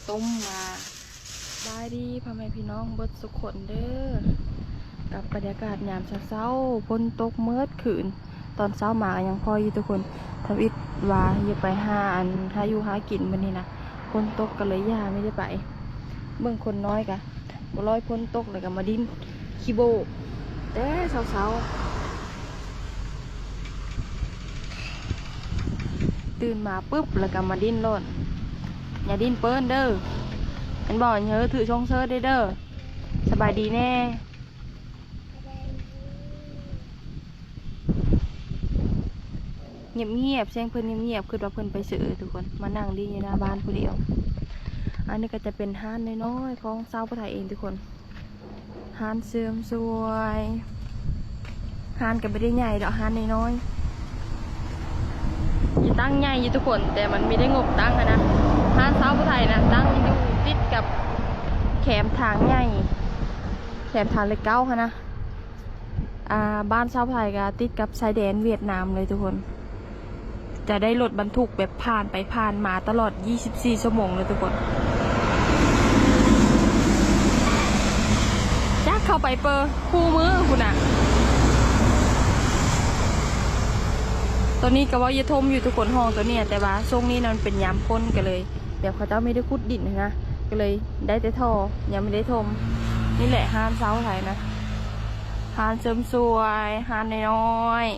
ຕົ້ມມາ. ສະບາຍດີພໍ່ແມ່ພີ່ນ້ອງເບິດສຸກຄົນເດີ້ ກັບບັນຍາກາດຍາມເຊົ້າໆ ຝົນຕົກເໝິດຄືນ. ຕອນເຊົ້າມາກໍຍັງພໍຢູ່ທຸກຄົນ. ທຳອິດວ່າຢາກໄປຫາ ອັນ ຫາຢູ່ຫາກິນມື້ນີ້ນະ ຝົນຕົກກໍເລີຍຢ່າ ໄມ່ໄດ້ໄປ. ເບິ່ງຄົນນ້ອຍກະບໍ່ລອຍ ຝົນຕົກແລ້ວກໍມາດິ້ນຂີ້ໂບກແຕ່ເຊົ້າໆ. ຕື່ນມາປຶບແລ້ວກໍມາດິ້ນໂລດ. ຢ່າດິ້ນເປີ້ນເດີ້ ແມ່ນບໍ່? ເຮີ ຖືຊົງເຊີໄດ້ເດີ້. ສະບາຍດີແນ່. ງຽບໆ ສຽງເພິ່ນງຽບໆ ຄິດວ່າເພິ່ນໄປໃສທຸກຄົນ. ມານັ່ງຫຼິ້ນຢູ່ໜ້າບ້ານຜູ້ດຽວ. ອັນນີ້ກໍຈະເປັນຮ້ານນ້ອຍໆ ຂອງຊາວຜູ້ໄທເອງທຸກຄົນ. ຮ້ານເສີມສວຍ ຮ້ານກໍບໍ່ໄດ້ໃຫຍ່ດອກ ຮ້ານນ້ອຍໆ. ມີຕັ້ງໃຫຍ່ຢູ່ທຸກຄົນ ແຕ່ມັນມີແຕ່ງົບຕັ້ງຫັ້ນນະ. ຮ້ານຊາວຜູ້ໄທນະ ຕັ້ງຢູ່ຕິດກັບແຄມທາງໃຫຍ່ ແຄມທາງເລກເກົ້າຫັ້ນນະ. ອ່າ ບ້ານຊາວໄທກໍຕິດກັບຊາຍແດນຫວຽດນາມເລີຍທຸກຄົນ. ຈະໄດ້ລົດບັນທຸກແບບຜ່ານໄປຜ່ານມາຕະຫຼອດ ຊາວສີ່ຊົ່ວໂມງເລີຍທຸກຄົນ. ຈັກເຂົ້າໄປເປີຄູ່ມື້ພຸ້ນນະ. ໂຕນີ້ກໍເວົ້າຢ່າຖົມຢູ່ທຸກຄົນ ຫ້ອງໂຕນີ້ ແຕ່ວ່າຊ່ວງນີ້ນະ ມັນເປັນຍາມຝົນ ກໍເລີຍ ແບບເຂົາເຈົ້າມີໄດ້ຂຸດດິນຫັ້ນນະ ກໍເລີຍໄດ້ແຕ່ທໍ່ ຍັງບໍ່ໄດ້ຖົມ. ນີ້ແຫຼະຮ້ານຊາວໄທນະ ຮ້ານເສີມສວຍ ຮ້ານນ້ອຍໆ.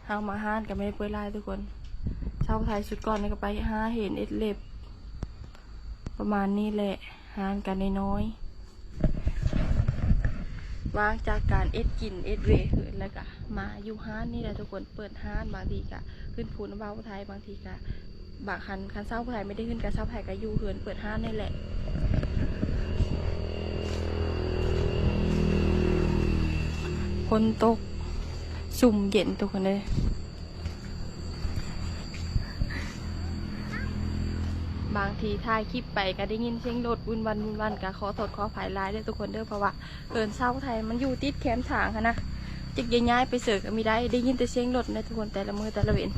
ເຮົາມາຮ້ານກໍບໍ່ໄດ້ເປີດຫຼາຍທຸກຄົນ. ຊາວໄທຊຸດກ່ອນນີ້ກໍໄປຫາເຫັນເອັດເລັບ ປະມານນີ້ແຫຼະ. ຮ້ານກໍນ້ອຍໆ ວ່າງຈາກການເອັດກິນເອັດເວເຮີນ ແລ້ວກະມາຢູ່ຮ້ານນີ້ແຫຼະທຸກຄົນ. ເປີດຮ້ານ ບາງທີກະຂຶ້ນພູນຳບ່າວຜູ້ໄທ ບາງທີກະ ບາງຄັນ ຄັນຊາວຜູ້ໄທໄມ່ໄດ້ເຮືອນ ກະຊາວໄທກະຢູ່ເຮືອນເປີດຮ້ານນີ້ແຫຼະ. ຝົນຕົກຊຸ່ມເຢັນທຸກຄົນເອີຍ. ບາງທີຖ່າຍຄລິບໄປກໍໄດ້ຍິນສຽງລົດວຸ່ນວັນວຸ່ນວັນ ກໍຂໍໂທດຂໍອະໄພຫຼາຍເດີ້ທຸກຄົນເດີ້ ເພາະວ່າເຮືອນຊາວໄທມັນຢູ່ຕິດແຄມທາງຫັ້ນນະ ຈັກຈະຍ້າຍໄປໃສກໍມີໄດ້ ໄດ້ຍິນແຕ່ສຽງລົດນະທຸກຄົນ ແຕ່ລະມື້ແຕ່ລະເວັນ.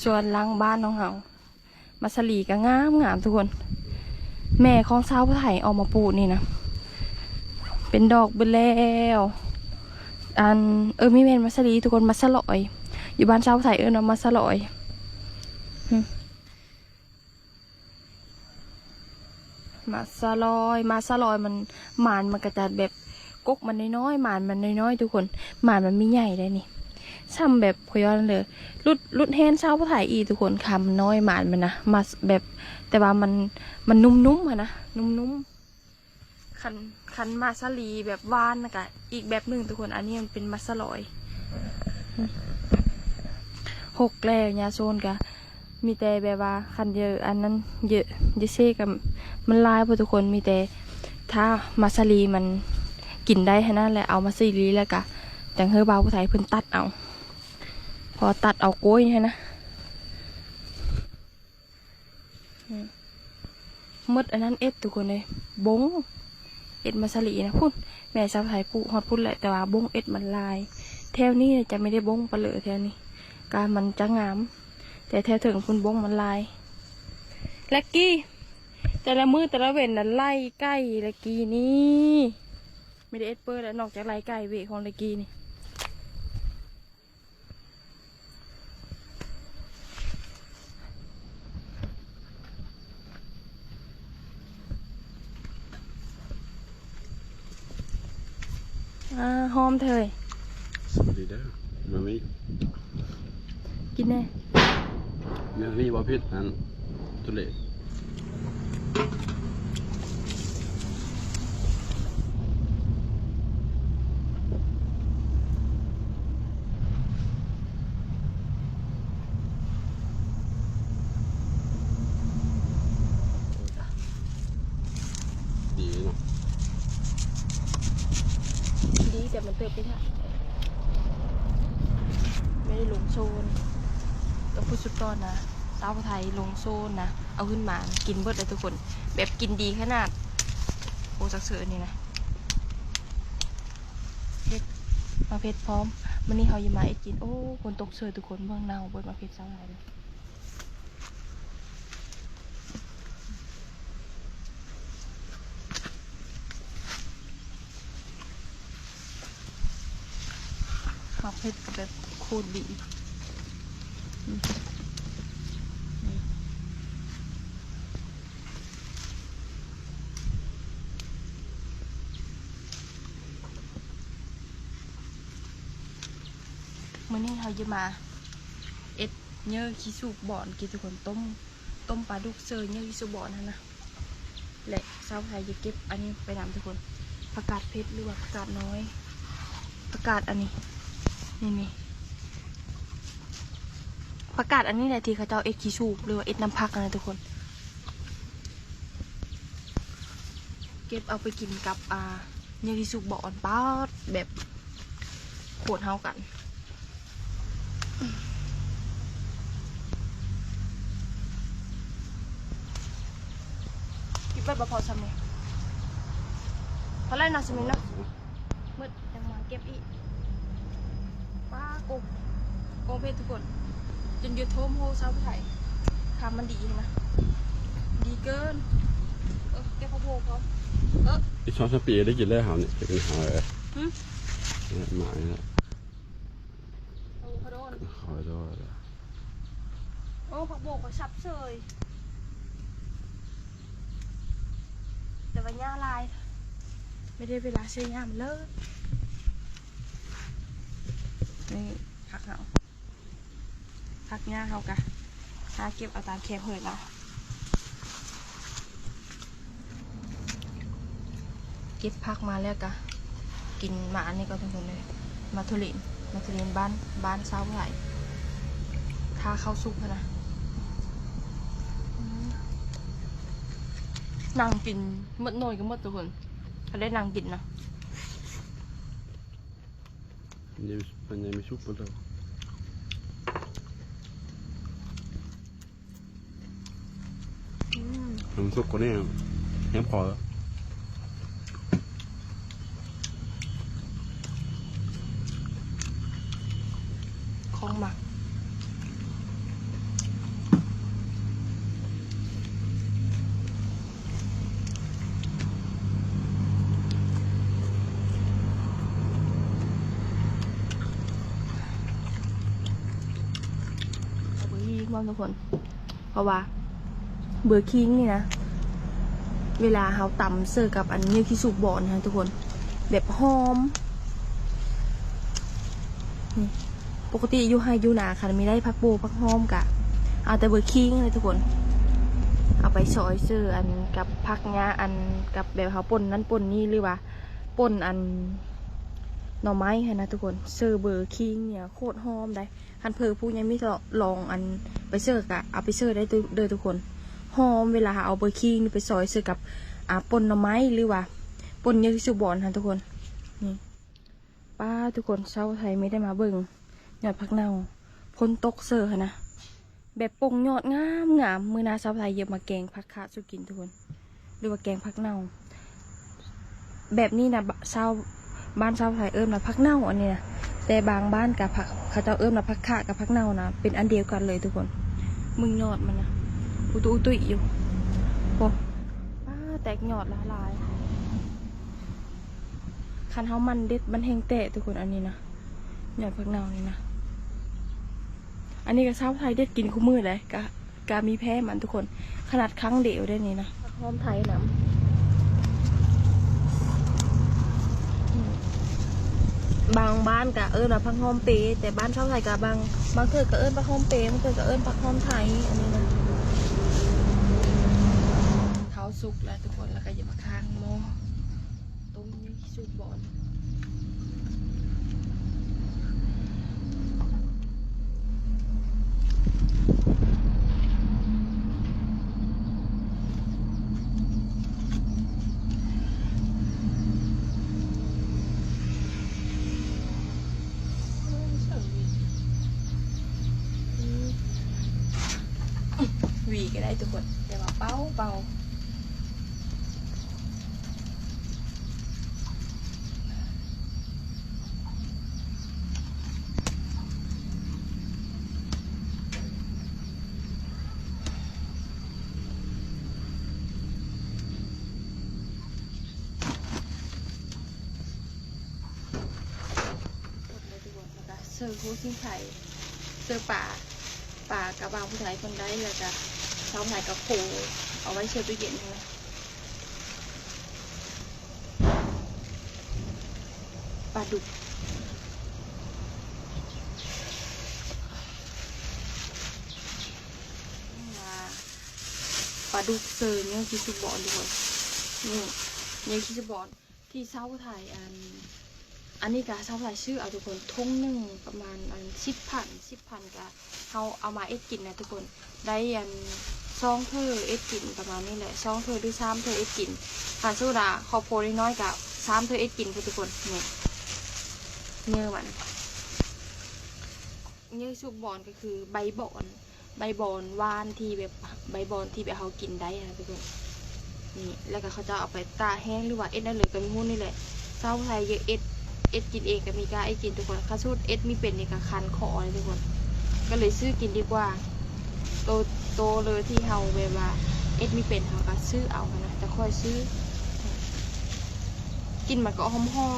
ສວນຫຼັງບ້ານຂອງເຮົາ ມາສາລີກໍງາມໆ ທຸກຄົນ. ແມ່ຂອງຊາວໄທເອົາມາປູກນີ້ນະ ເປັນດອກເບິດແລ້ວ. ອັນ ເອີ ມີແມ່ນມາສາລີທຸກຄົນ ມາສະຫຼອຍ ຢູ່ບ້ານຊາວໄທເອີ້ນວ່າມາສະຫຼອຍ. ມາສະຫຼອຍ ມາສະຫຼອຍ ມັນ ໝານມັນກໍຈະແບບ ກົກມັນນ້ອຍໆ ໝານມັນນ້ອຍໆ ທຸກຄົນ. ໝານມັນມີໃຫຍ່ໄດ໋ນີ້ ຊ່ຳແບບ ຂ້ອຍວ່າເລີຍ ຫຼຸດ ຫຼຸດແຮງຊາວໄທອີກທຸກຄົນ. ຄຳນ້ອຍໝານມັນນະ ມາແບບ ແຕ່ວ່າມັນ ມັນນຸ້ມໆ ຫັ້ນນະ ນຸ້ມໆ. ຄັນ ຄັນມາສາລີແບບຫວານນະກະອີກແບບໜຶ່ງທຸກຄົນ ອັນນີ້ມັນເປັນມາສະຫຼອຍ. ຫົກແລ້ວ ຫຍ້າໂຊນກະ ມີແຕ່ແບບວ່າຄັນເຢີ ອັນນັ້ນເຢີ ເຢີເຊກະ ມັນຫຼາຍໂພດທຸກຄົນ. ມີແຕ່ຖ້າມາສາລີມັນກິນໄດ້ຫັ້ນນະ ແລ້ວເອົາມາສາລີແລ້ວກະ ຈັ່ງໃຫ້ບ່າວຜູ້ໄທເພິ່ນຕັດເອົາ ເພາະວ່າຕັດເອົາກ້ອຍຫັ້ນນະ. ໝົດອັນນັ້ນເອັດທຸກຄົນເອີຍ ບົງ ເອັດມາສາລີນະ ພຸ້ນ ແມ່ຊາວໄທປູກຮອດພຸ້ນແຫຼະ ແຕ່ວ່າບົງເອັດມັນຫຼາຍ. ແຖວນີ້ຈະມີແຕ່ບົງປະເຫຼີ ແຖວນີ້ກະມັນຈະງາມ ແຕ່ແຖວເທິງພຸ້ນບົງມັນຫຼາຍ. ແລັກກີ້ ແຕ່ລະມື້ແຕ່ລະເວັນນະ ໄລ່ໄກ່ ແລັກກີ້ນີ້ ມີແຕ່ເອັດເປີແລ້ວ ນອກຈາກໄລ່ໄກ່ເວຂອງແລັກກີ້ນີ້. ອ່າ ຫອມເທີຍ ສະບາຍດີເດີ ມາມີ ກິນແດ່ ແນວນີ້ບໍ່ຜິດຫັ້ນ. ທຸເລດ ດີເນາະ ດີ ແຕ່ມັນເຕີບໄປທະ ແມ່ນລົງໂຊນ ແຕ່ຜູ້ສຸດກ່ອນນະ ຊາວໄທລົງໂຊນນະ ເອົາຂຶ້ນມາກິນເບິດເລີຍທຸກຄົນ ແບບກິນດີຂະໜາດ. ໂອ້ ຈັກເສີນີ້ນະ ເຮັດ ໝາກເຜັດພ້ອມ. ມື້ນີ້ເຮົາຊິມາເຮັດກິນ. ໂອ້ ຝົນຕົກເຊີຍທຸກຄົນ, ເບິ່ງເນົ່າເບິດໝາກເຜັດຊາວໄຮ່. ໝາກເຜັດແບບໂຄດດີ. ມື້ນີ້ເຮົາຈະມາເຮັດເຫຍື່ອຂີ້ສູບບອນ ກິນທຸກຄົນ. ຕົ້ມ ຕົ້ມປາດຸກເຊີເຫຍື່ອຂີ້ສູບບອນຫັ້ນນະ ແລະ ຊາວໄທຈະເກັບອັນນີ້ໄປນຳທຸກຄົນ. ຜັກກາດເຜັດ ຫຼືວ່າຜັກກາດນ້ອຍ ຜັກກາດອັນນີ້ ນີ້ໆ ຜັກກາດອັນນີ້ແຫຼະທີ່ເຂົາເຈົ້າເຮັດຂີ້ສູບ ຫຼືວ່າເຮັດນ້ຳຜັກຫັ້ນນະທຸກຄົນ. ເກັບເອົາໄປກິນກັບ ອ່າ ເຫຍື່ອຂີ້ສູບບອນ. ປາດ ແບບໂຄດເຂົ້າກັນ. ກິນເບິດບໍ່ພໍຊ່ຳນີ້? ພໍແລ້ວນະ ຊ່ຳນີ້ເນາະ. ໝົດ ຍັງມາເກັບອີກ. ປາດ ໂກ ໂກເພັດທຸກຄົນ ຈົນຢູ່ໂທມໂຮຊາວໄທ. ຄຳມັນດີຫັ້ນນະ ດີເກີນ. ເອີ ເກັບຜັກໂບກກ່ອນ. ເອີ ອີກສອງສາມປີໄດ້ກິນແລ້ວເຮົານີ້ ໄດ້ກິນເຮົາເອີ. ຫື ມາແລ້ວ. ໂອ້ ຂະໂດນ ຂະໂດນ. ໂອ້ ຜັກໂບກຂ້ອຍສັບເສີຍ ແຕ່ວ່າຫຍ້າຫຼາຍ ໄມ່ໄດ້ເວລາເສຍຫຍ້າມັນເລີຍ. ນີ້ຜັກເຮົາ ຜັກຫຍ້າເຮົາກະຫາເກັບເອົາຕາມແຄມເຫີນເອົາ. ເກັບຜັກມາແລ້ວກະກິນໝາກອັນນີ້ກ່ອນທຸກຄົນເອີຍ. ໝາກຖົ່ວລິນ ໝາກຖົ່ວລິນບ້ານ ບ້ານຊາວໄທ ຖ້າເຂົ້າສຸກຫັ້ນນະ. ອືມ ນັ່ງກິນໝົດໜ່ວຍກະໝົດທຸກຄົນ ຄັນໄດ້ນັ່ງກິນນະ. ມັນຍັງ ມັນຍັງບໍ່ສຸກປານໃດ. ອືມ ໃຫ້ມັນສຸກກວ່ານີ້ແຮງພໍ. ຂອງໝັກ ເອົາເບີຄີງພ້ອມທຸກຄົນ ເພາະວ່າເບີຄີງນີ້ນະ ເວລາເຮົາຕຳເສີກັບອັນເຫຍື່ອຂີ້ສູບບອນຫັ້ນທຸກຄົນ ແບບຫອມ. ນີ້ ປົກກະຕິຢູ່ໄຮ່ຢູ່ນາ ຄັນມີໄດ້ຜັກໂບກຜັກຫອມກະເອົາແຕ່ເບີຄີງເລີຍທຸກຄົນ ເອົາໄປຊອຍເສີອັນກັບຜັກຫຍ້າ ອັນກັບແບບເຮົາປົ່ນນັ້ນປົ່ນນີ້ ຫຼືວ່າປົ່ນອັນໜໍ່ໄມ້ຫັ້ນນະທຸກຄົນ ເສີເບີຄີງນີ້ໂຄດຫອມໃດ໋. ຄັນເຜີຜູ້ໃຫຍ່ມີລອງອັນໄປເສີກະເອົາໄປເສີໄດ້ເດີທຸກຄົນ ຫອມ ເວລາເຮົາເອົາເບີຄີງນີ້ໄປຊອຍເສີກັບ ອ່າ ປົ່ນໜໍ່ໄມ້ ຫຼືວ່າປົ່ນເຫຍື່ອຂີ້ສູບບອນຫັ້ນທຸກຄົນ. ນີ້ ປາດ ທຸກຄົນ ຊາວໄທມີໄດ້ມາເບິ່ງຍອດຜັກເນົ່າ ຝົນຕົກເຊີຫັ້ນນະ ແບບປົ່ງຍອດງາມໆ. ມື້ໜ້າຊາວໄທຈະມາແກງຜັກຂາດສູ່ກິນທຸກຄົນ ຫຼືວ່າແກງຜັກເນົ່າ. ແບບນີ້ນະ ຊາວ ບ້ານຊາວໄທເອີ້ນວ່າຜັກເນົ່າອັນນີ້ນະ ແຕ່ບາງບ້ານກະຜັກ ເຂົາເຈົ້າເອີ້ນວ່າຜັກຂາດກັບຜັກເນົ່ານະ ເປັນອັນດຽວກັນເລີຍທຸກຄົນ. ເບິ່ງຍອດມັນນະ ອຸຕຸອຸຕຸຍຢູ່ ໂອ້ ປາດ ແຕກຍອດຫຼາຍໆ. ຄັນເຮົາໝັ່ນເດັດມັນແຮງແຕກທຸກຄົນ ອັນນີ້ນະ ຍອດຜັກເນົ່ານີ້ນະ. ອັນນີ້ກະຊາວໄທເດັດກິນຄູ່ມື້ເດ້ ກະ ກະມີແພ້ມັນທຸກຄົນ ຂະໜາດຄັ້ງດຽວໄດ້ນີ້ນະ. ຜັກຫອມໄທນຳ ບາງບ້ານກະເອີ້ນວ່າຜັກຫອມເປ ແຕ່ບ້ານຊາວໄທກະບາງ ບາງເທື່ອກະເອີ້ນຜັກຫອມເປ ບາງເທື່ອກະເອີ້ນຜັກຫອມໄທ ອັນນີ້ນະ. ເຂົ້າສຸກແລ້ວທຸກຄົນ ແລ້ວກະຈະມາຄ້າງໝໍ້ ຕົ້ມຢູ່ທີ່ສູບບ່ອນ. ຫວີກະໄດ້ທຸກຄົນ ແຕ່ວ່າເປົ່າໆ. ເຊີຮູ້ຊິງໄຂ່ ເຊີປາ ປາກະບ່າວຜູ້ໄທເພິ່ນໄດ້ ແລ້ວກະຊາວໄທກະໂຄເອົາໄວ້ເຊີຕູ້ເຢັນຫັ້ນນະ. ປາດຸກ ປາດຸກເຊີເນື້ອທີ່ສຸກບອນທຸກຄົນ. ນີ້ ເນື້ອທີ່ສຸກບອນ ທີ່ຊາວໄທ ອັນ ອັນນີ້ກະຊາວໄທຊື້ເອົາທຸກຄົນ ຖົງໜຶ່ງປະມານ ອັນ ສິບພັນ ສິບພັນ ກະເຮົາເອົາມາເຮັດກິນນະທຸກຄົນ ໄດ້ ອັນ ສອງເທື່ອເຮັດກິນປະມານນີ້ແຫຼະ ສອງເທື່ອຫຼືສາມເທື່ອເຮັດກິນ. ຄັນສົມມຸດວ່າຄອບຄົວນ້ອຍໆ ກະສາມເທື່ອເຮັດກິນພຸ້ນທຸກຄົນ. ນີ້ ເນື້ອມັນ ເນື້ອສຸກບອນກະຄືໃບບອນ ໃບບອນຫວານທີ່ແບບ ໃບບອນທີ່ແບບເຮົາກິນໄດ້ຫັ້ນນະທຸກຄົນ. ນີ້ ແລ້ວກະເຂົາເຈົ້າເອົາໄປຕາກແຫ້ງ ຫຼືວ່າເຮັດແນວເລີຍກະມີຫຸ້ນນີ້ແຫຼະ. ຊາວໄທເຮັດ ເຮັດກິນເອງກະມີກ້າເຮັດກິນທຸກຄົນ. ຄັນສູດເຮັດບໍ່ເປັນນີ້ກະຄັນຄໍເລີຍທຸກຄົນ ກະເລີຍຊື້ກິນດີກວ່າ. ໂຕ ໂຕເລີຍທີ່ເຮົາແບບວ່າເຮັດບໍ່ເປັນ ເຮົາກະຊື້ເອົາຫັ້ນນະ ຈະຄ່ອຍຊື້. ກິ່ນມັນກະຫອ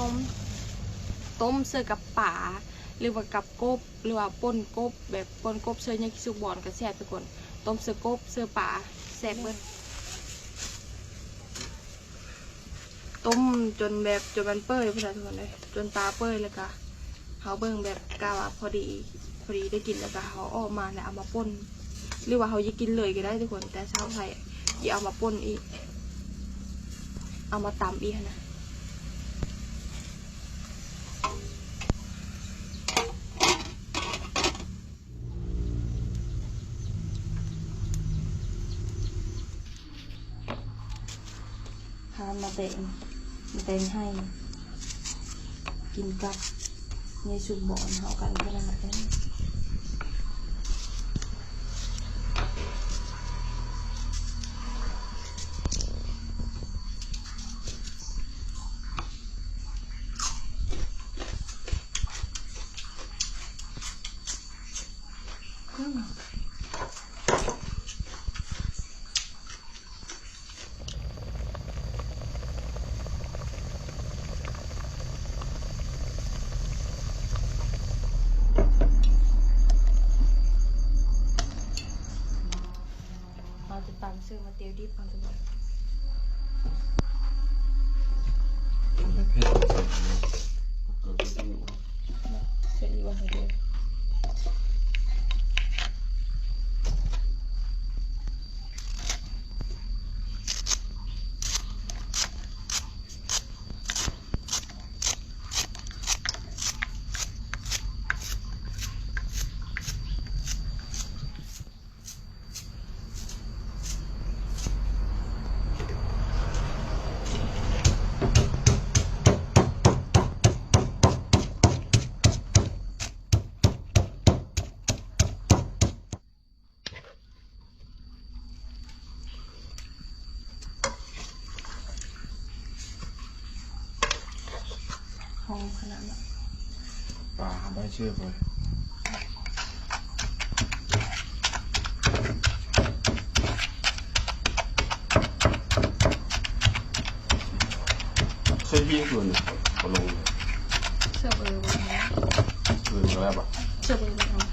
ມໆ ຕົ້ມເຊີກັບປາ ຫຼືວ່າກັບກົບ ຫຼືວ່າປົ່ນກົບ ແບບປົ່ນກົບເຊີເນື້ອທີ່ສຸກບອນກະແຊບທຸກຄົນ. ຕົ້ມເຊີກົບ ເຊີປາ ແຊບເບິດ. ຕົ້ມຈົນແບບ ຈົນມັນເປື່ອຍພຸ້ນນະທຸກຄົນເອີຍ ຈົນປາເປື່ອຍ ແລ້ວກະເຮົາເບິ່ງແບບກະວ່າພໍດີ ພໍດີໄດ້ກິນ ແລ້ວກະເຮົາເອົາອອກມາ ແລ້ວເອົາມາປົ່ນ ຫຼືວ່າເຮົາຢາກກິນເລີຍກະໄດ້ທຸກຄົນ. ແຕ່ຊາວໄທຢາກເອົາມາປົ່ນອີກ ເອົາມາຕຳອີກຫັ້ນນະ. ພາມາແຕງ ມາແຕງໄຮ່ ກິນກັບເນື້ອສຸກບອນເຮົາກັນຂະໜາດເລີຍ. ເຮົາຈະຕຳເສີມາແຕ່ວດິບເອົາ ເຜັດ ເຜັດຢູ່ ເຜັດຢູ່. ຫອມຂະໜາດເນາະ ປາໄດ້ເຊີບເລີຍ. ໃສ່ບີກຢູ່ນີ້ ບໍ່ລົງ ເສີບເລີຍບໍ່ ເອີ ກະໄດ້ບໍ່ ເສີບເລີຍບໍ່.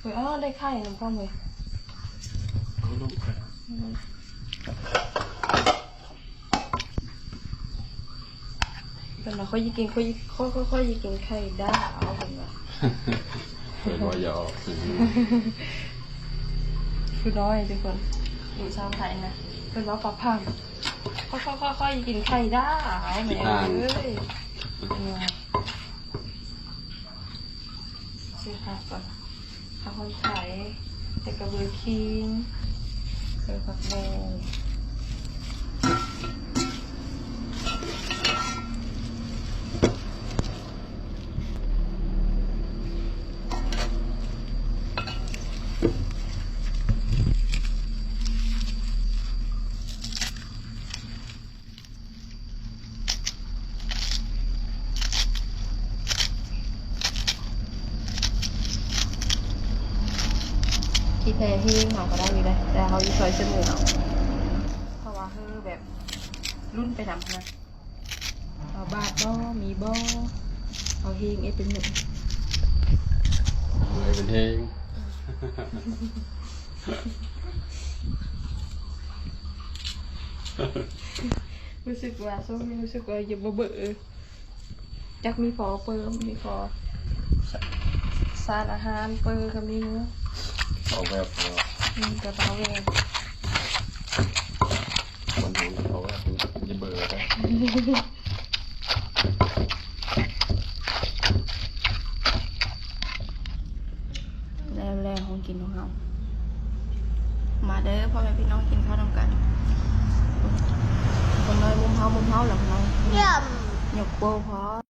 ເອີ ໄດ້ໄຂ່ນຳພ້ອມເລີຍ ເອົາລົງໄຂ່ ເພິ່ນວ່າ ຂ້ອຍຢາກກິນ ຂ້ອຍ ຂ້ອຍ ຂ້ອຍ ຂ້ອຍຢາກກິນໄຂ່ດາວ ເພິ່ນວ່າ ເພິ່ນວ່າຢາກອອກ ຜູ້ນ້ອຍທຸກຄົນ ລູກສາວໄທນະ ເພິ່ນເວົ້າປາພັງ ຂ້ອຍ ຂ້ອຍ ຂ້ອຍ ຂ້ອຍຢາກກິນໄຂ່ດາວ ແມ່ເອີຍ. ເອີ ໃສ່ຜັກກ່ອນ ຜັກຫອມໄທ ແລ້ວກໍເບີຄີງ ໃສ່ຜັກບົ້ງ. ທີ່ແທ້ແຮງເຮົາກໍໄດ້ຢູ່ເດ້ ແຕ່ເຮົາຢູ່ຊອຍສະເໜີເອົາ ເພາະວ່າເຮີແບບລຸ້ນໄປນຳຫັ້ນນະ. ເອົາບາດບໍ່ ມີບໍ່ ເອົາເຮງເອເປັນໜຶ່ງ ເອີ ເປັນເຮງ. ຮູ້ສຶກວ່າຊ່ວງນີ້ຮູ້ສຶກວ່າຢາກບໍ່ເບີ ຈັກມີພໍເປີ ມີພໍ ສານອາຫານເປີກໍມີ ອອກແບບ ອືມ ກະເປົາແຫວນ ມັນເຫັນເຂົາວ່າເປັນຢູທູບເບີໄດ໋. ແລ້ວແລ້ວຂອງກິນຂອງເຮົາ ມາເດີພໍ່ແມ່ພີ່ນ້ອງ ກິນເຂົ້ານຳກັນ. ຄົນນ້ອຍມຸມເຮົາ ມຸມເຮົາລະນ້ອງ ຍົກໂປ້ພໍ.